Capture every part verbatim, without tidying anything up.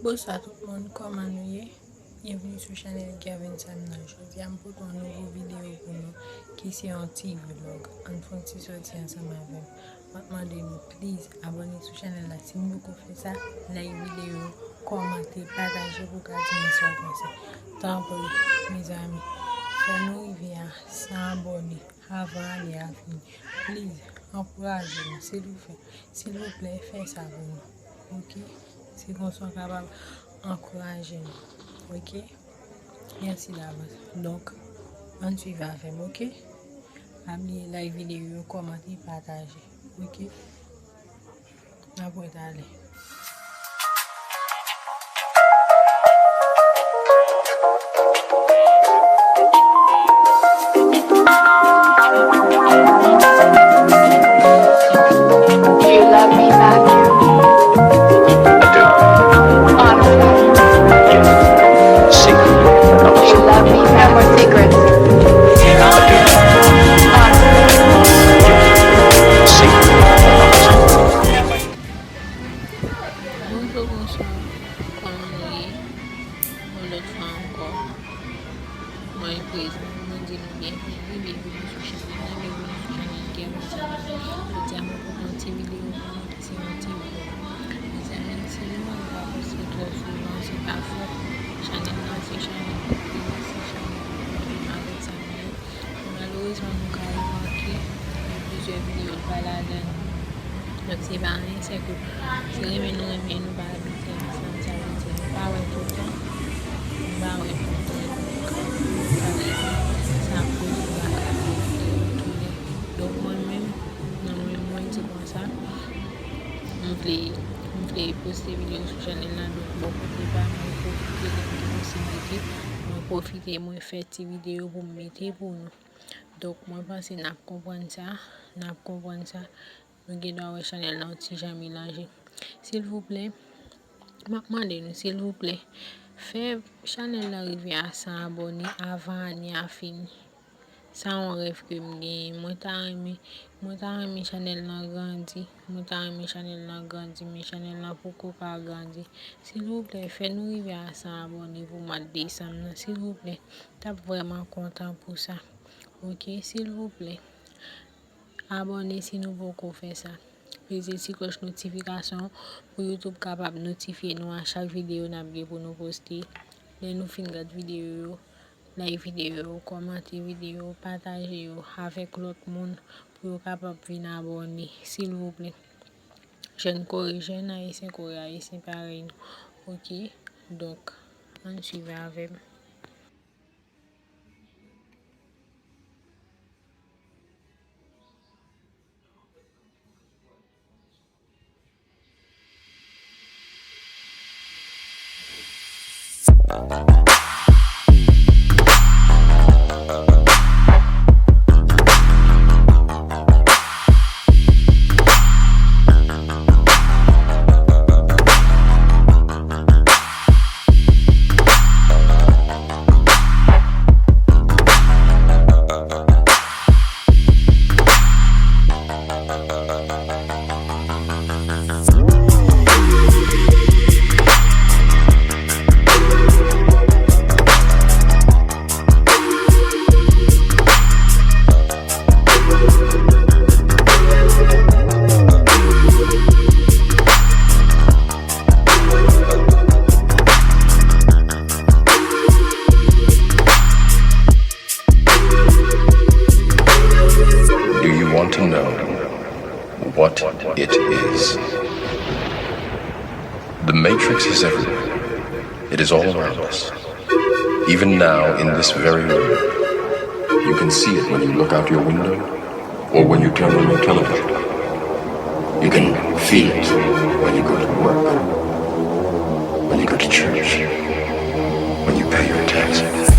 Bonswa tout moun, kòman nou ye? Byenveni sou chanèl Kervin Sam nan. Jodi a m pote yon nouvo videyo pou nou ki se yon ti vlog. Ann fè yon ti sòti ansanm avè m. M ap mande nou please abòne sou chanèl la si nou poko fè sa, like videyo, kòmante, pataje pou w ka di mwen sa w panse. Tanpri, mezanmi, fè nou rive a san abòne avan ane a fini. Please, ankouraje nou, silvouplè. Silvouplè, fè sa pou nou. Oke? Se konsa w kapab ankouraje nou. Oke? Mèsi davans. Donk, ann swiv avè m, oke? Pa bliye like videyo yo, kòmante, pataje. Oke? N ap wè talè. Do you love me, Matthew? I do. Honestly. Yes. Secret. Do you love me, Matthew? No more secrets. I do. Honestly. Yes. Secret. Bonjou, bonswa. Kòman nou ye? Yon lòt fwa ankò, mwen prezan pou mwen di nou byenveni, byenveni sou chanèl la, byenveni sou chanèl Kervin Sam nan. Jodi a mwen pote yon ti videyo pou nou ki se yon ti vlog. Mezanmi, si nou pa poste twò souvan, se pa fòt chanèl la, se chanèl mwen, se chanèl mwen, avèk sa nou ye. Malerezman, nou ka remake gen plizyè videyo k pa ladan. Donk, se pa anyen, se ke se renmen nou renmen, nou pa abite ansanm, sa vle di nou pa wè toutan, nou pa wè toutan, donk, sa vle di sa koz nou pa ka abite toutan. Donk, mwen menm, nan mwen, mwen di konsa, m vle, m vle poste videyo sou chanèl la, donk, bò kote pa m, mwen pwofite lè m gen posiblite, mwen pwofite, mwen fè ti videyo pou m mete pou nou. Donk, mwen panse n ap konprann sa, n ap konprann sa. Nou gen dwa wè chanèl la yon ti jan melanje. Silvouplè, m ap mande nou, silvouplè, fè chanèl la rive a san abòne avan ane a fini. Sa yon rèv ke m genyen. Mwen ta renmen, mwen ta renmen chanèl la grandi. Mwen ta renmen chanèl la grandi, men chanèl la poko ka grandi. Silvouplè, fè nou rive a san abòne pou mwa desanm nan, silvouplè. T ap vrèman kontan pou sa. Oke, silvouplè, abòne si nou poko fè sa. Peze ti klòch notifikasyon pou YouTube kapab notifye nou a chak videyo n ap gen pou nou poste. Lè nou fin gad videyo yo, like videyo yo, kòmante videyo yo, pataje yo avèk lòt moun pou yo kapab vin abòne, silvouplè. Jèn Kore, jèn Ayisyen Kore, Ayisyen parèy nou. Oke? Donk, ann swiv avè m. Do you want to know what it is? The Matrix is everywhere. It is all around us. Even now, in this very room, you can see it when you look out your window or when you turn on your television. You can feel it when you go to work, when you go to church, when you pay your taxes.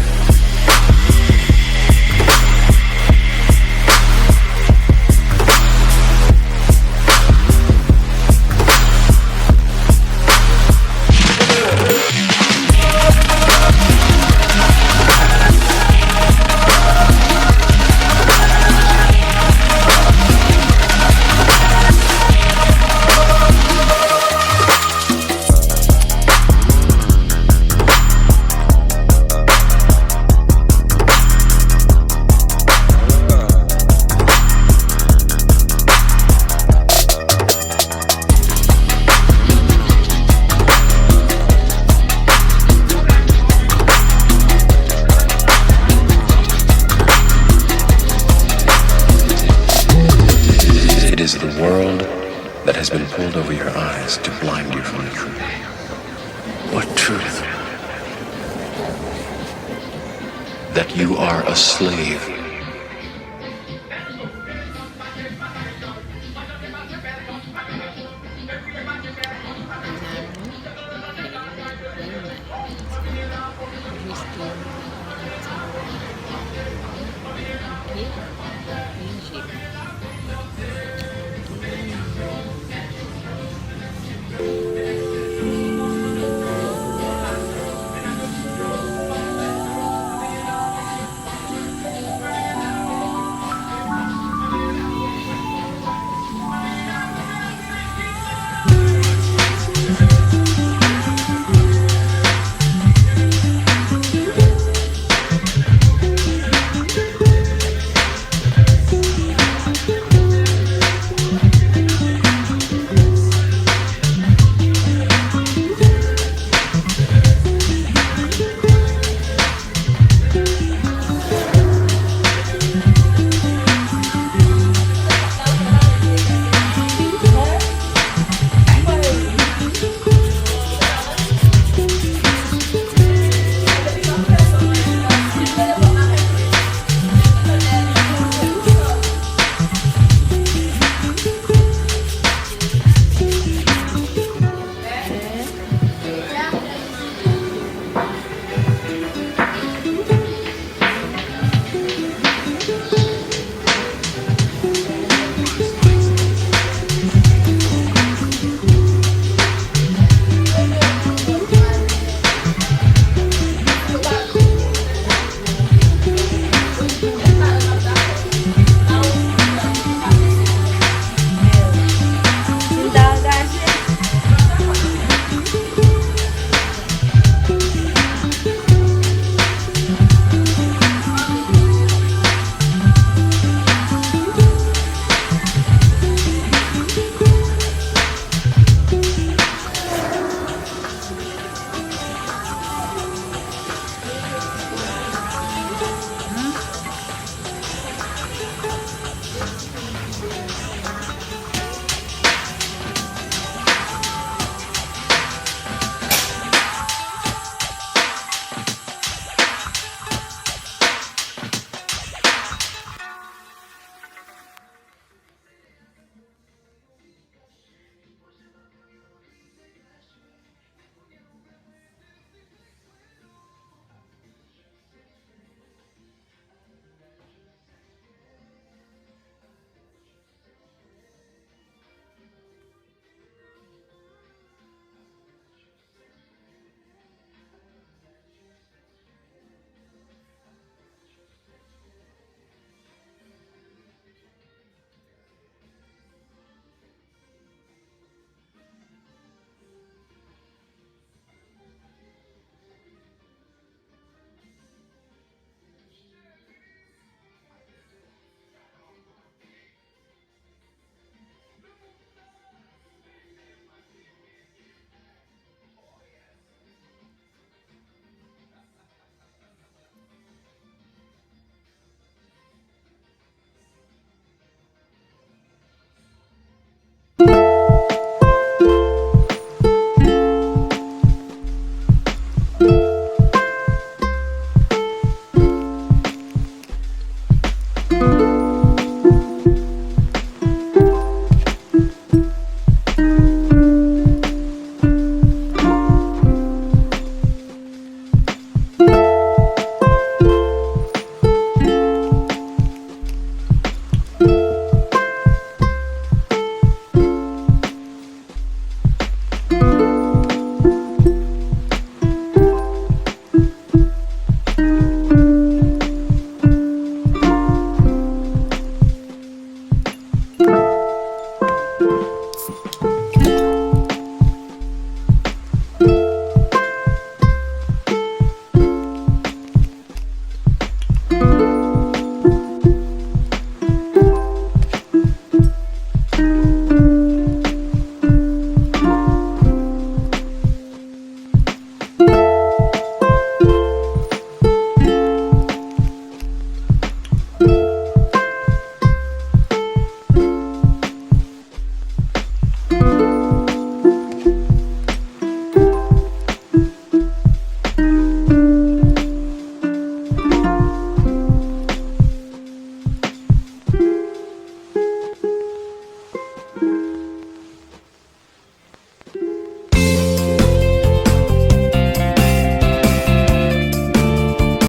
has been pulled over your eyes to blind you from the truth. What truth? That you are a slave